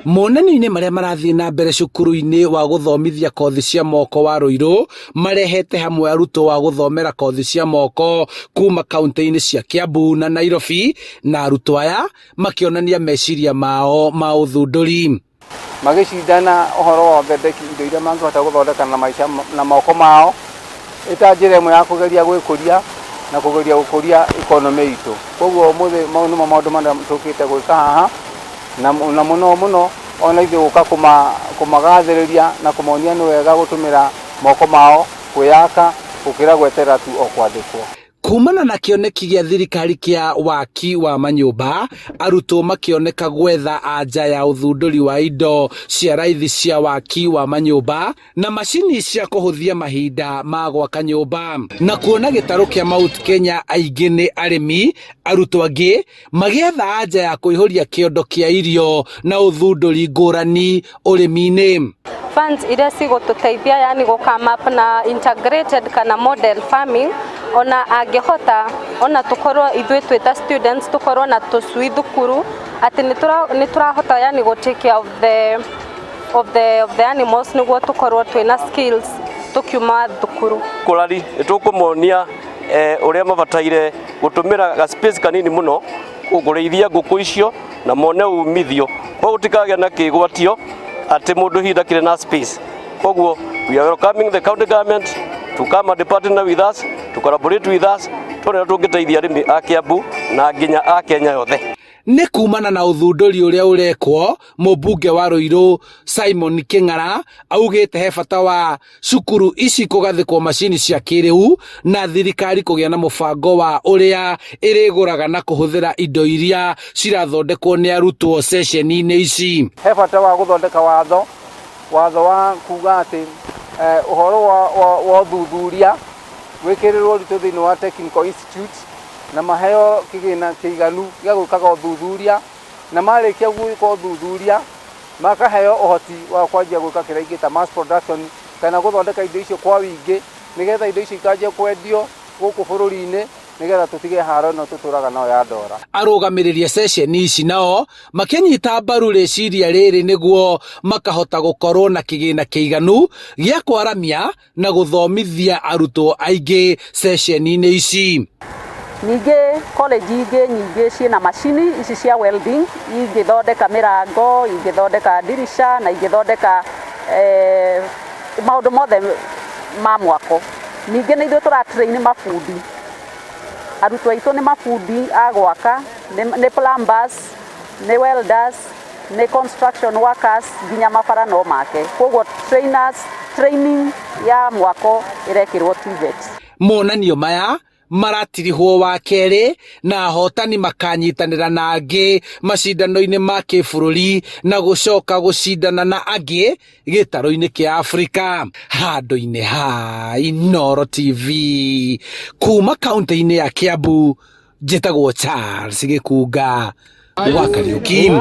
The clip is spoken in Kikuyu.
Monanio-inĩ marĩa marathiĩ na mbere cukuru-inĩ wa gũthomithia kothi cia moko wa Ruiru, marehete hamwe arutwo a gũthomera kothi cia moko kuma kaunti-inĩ cia Kiambu na Nairobi, na arutwo aya makĩonania meciria mao ma ũthundũri. Magĩcindana ũhoro wa ũthondeki indo iria mangĩhota gũthondeka na maica na moko mao, ĩta njĩra ĩmwe ya kũgeria gwĩkũria na kũgeria gũkũria economy itũ. Koguo ũmũthĩ mau nĩmo maũndũ marĩa tũkĩte gwĩka haha, na mũno mũno ona ithuĩ gũka kũmagathĩrĩria na kũmonia nĩ wega gũtũmĩra moko mao kwĩyaka gũkĩra gweterera tu o kwandĩkwo. Kumana na kĩoneki gĩa thirikari kĩa waki wa manyũmba, arutwo makĩoneka gwetha anja ya ũthundũri wa indo cia raithi cia waki wa manyũmba na macini cia kũhũthia mahinda ma gwaka nyũmba. Na kuona gĩtarũ kĩa Mount Kenya aingĩ nĩ arĩmi, arutwo angĩ magĩetha anja ya kũihũria kĩondo kĩa irio na ũthundũri ngũrani ũrĩmi-inĩ. Funds iria cigũtũteithia yani gũ come up na integrated kana model farming, ona angĩhota ona tũkorwo ithuĩ twĩ ta students tũkorwo na tũcui thukuru, atĩ nĩ tũrahota yani gũ take care of the animals, nĩguo tũkorwo twĩna skills tũkiuma thukuru. Kũrari nĩ tũkũmonia ũrĩa mabataire gũtũmĩra ga space kanini mũno kũrĩithia ngũkũ icio na mone umithio, koguo gũtikagĩa na kĩgwatio atĩ mũndũ hihi ndakĩrĩ na space. Koguo we are welcoming the county government to come and partner with us, to collaborate with us, tuone ũrĩa tũngĩteithia arĩmi a Kiambu na nginya a Kenya yothe. Nĩ kumana na ũthundũri ũrĩa ũrekwo, mũmbunge wa Ruiru Simon Kĩng'ara augĩte he bata wa cukuru ici kũgathĩkwo macini cia kĩrĩu na thirikari kũgĩa na mũbango wa ũrĩa ĩrĩgũraga na kũhũthĩra indo iria cirathondekwo nĩ arutwo ceceni-inĩ ici. He bata wa gũthondeka watho wa kuga atĩ ũhoro wa ũthuthuria wĩkĩrĩrwo ũritũ thĩinĩ wa technical institute, na maheo kĩgĩna kĩiganu gĩa gwĩkaga ũthuthuria, na marĩkia gwĩka ũthuthuria makaheo ũhoti wa kwanjia gwĩka kĩrĩa ingĩta mass production, kana gũthondeka indo icio kwa wĩingĩ, nĩgetha indo icio ikanjia kwendio gũkũ bũrũri-inĩ, nĩgetha tũtige haro ĩno tũtũraga nayo ya ndora. Arũgamĩrĩri a ceceni ici nao makĩnyita mbaru rĩciria rĩrĩ nĩguo makahota gũkorwo na kĩgĩna kĩiganu gĩa kwaramia na gũthomithia arutwo aingĩ ceceni-inĩ ici. Ningĩ college ingĩ nyingĩ ciĩna macini ici cia welding, ingĩthondeka mĩrango, ingĩthondeka ndirisha na ingĩthondeka maũndũ mothe ma mwako. Ningĩ nĩ ithuĩ tũra train mabundi. Arutwo aitũ nĩ mabundi a gwaka, nĩ plumbers, nĩ welders, nĩ construction workers, nginya mabara no make. Koguo trainers, training ya mwako ĩrekĩrwo TVET. Monanio maya maratirihwo wa kerĩ na ahotani makanyitanĩra na angĩ macindano-inĩ ma kĩbũrũri na gũcoka gũcindana na angĩ gĩtarũ-inĩ kĩa Afrika. Handũ-inĩ ha Inooro TV kuma kaunti-inĩ ya Kiambu, njĩtagwo Charles Gĩkunga wa Kariuki.